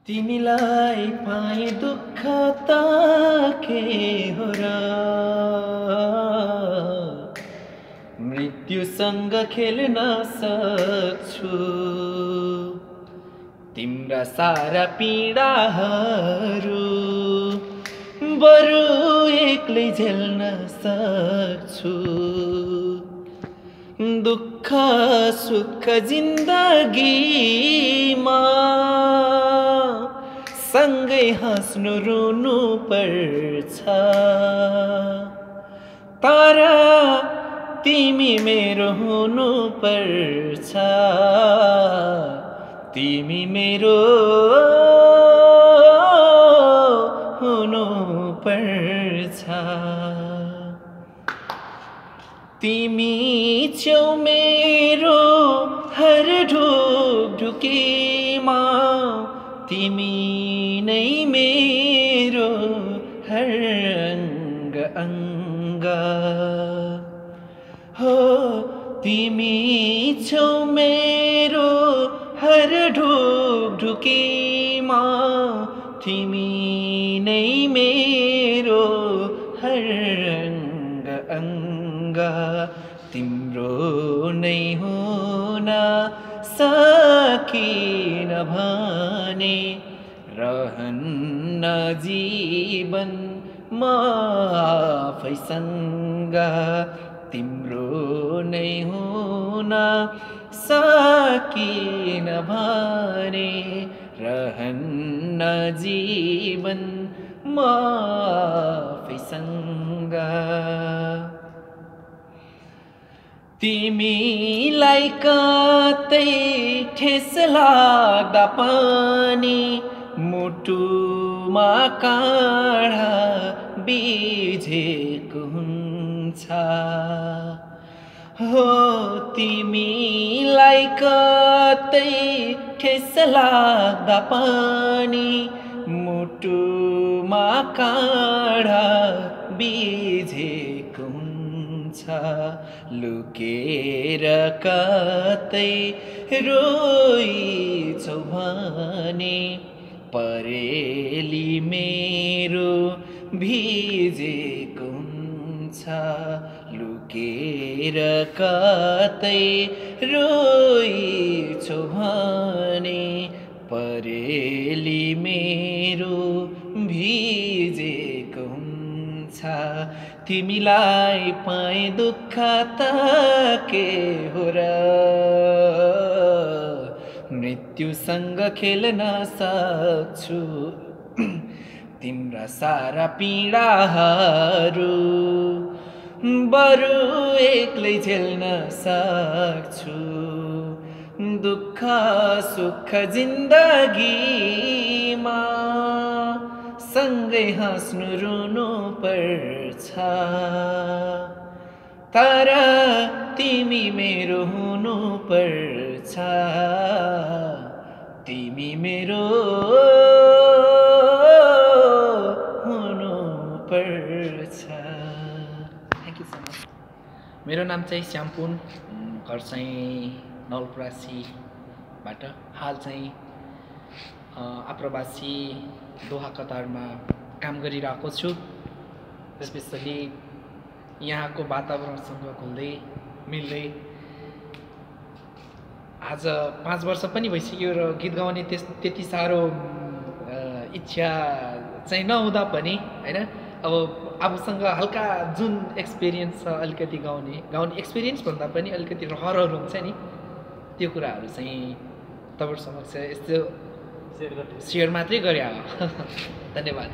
तिमीलाई पाए दुःख त के हो र मृत्युसँग खेल्न सक्छु तिम्रा सारा पीडाहरू बरु एक्लै झेल्न सक्छु दुःख सुख जिन्दगीमा सँगै हाँस्नु रुनु पर्छ तर तिमी मेरो हुनु पर्छ तिमी मेरो हुनु पर्छ तिमी छेउ मेरो हर ढुकढुकीमा तिमी नै मेरो हर अङ्ग अङ्ग हो तिमी छौ मेरो हर ढुकढुकीमा तिमी नै मेरो हर अङ्ग अङ्ग तिम्रो नै हुन सकिन भने रहन्न जीवन म आफैसँग तिम्रो नै हुन सकिन भने रहन्न जीवन म आफैसँग तिमीलाई कतै ठेस लाग्दा पनि मुटुमा काँडा बिझेको हुन्छ हो तिमीलाई कतै ठेस लाग्दा पनि मुटुमा काँडा बिझेको हुन्छ लुकेर कतै रोइछौ भने परेली मेरो भिजेको हुन्छ लुकेर कतै रोइछौ भने परेली मेरो भिजेको हुन्छ तिमीलाई पाए दुःख त के हो र मृत्युसँग खेल्न सक्छु तिम्रा सारा पीडाहरू बरु एक्लै झेल्न सक्छु दुःख सुख जिन्दगीमा सँगै हाँस्नु रुनु पर्छ तर तिमी मेरो हुनु पर्छ तिमी मेरो हुनु पर्छ थ्याङ्क यू सो मच मेरो नाम चाहिँ श्यामपुन घर चाहिँ नवलपरासीबाट हाल चाहिँ आप्रवासी दोहा कतारमा काम गरिरहेको छु स्पेसली यहाँको वातावरणसँग घुल्दै मिल्दै आज 5 वर्ष पनि भइसक्यो र गीत गाउने त्यति साह्रो इच्छा चाहिँ नहुँदा पनि हैन अब आफूसँग हल्का जुन एक्सपिरियन्स छ अलिकति गाउने एक्सपिरियन्स भन्दा पनि अलिकति रहरहरू हुन्छ नि त्यो कुराहरू चाहिँ तपाईहरु समक्ष यस्तो सेयर मात्रै गरे हो धन्यवाद।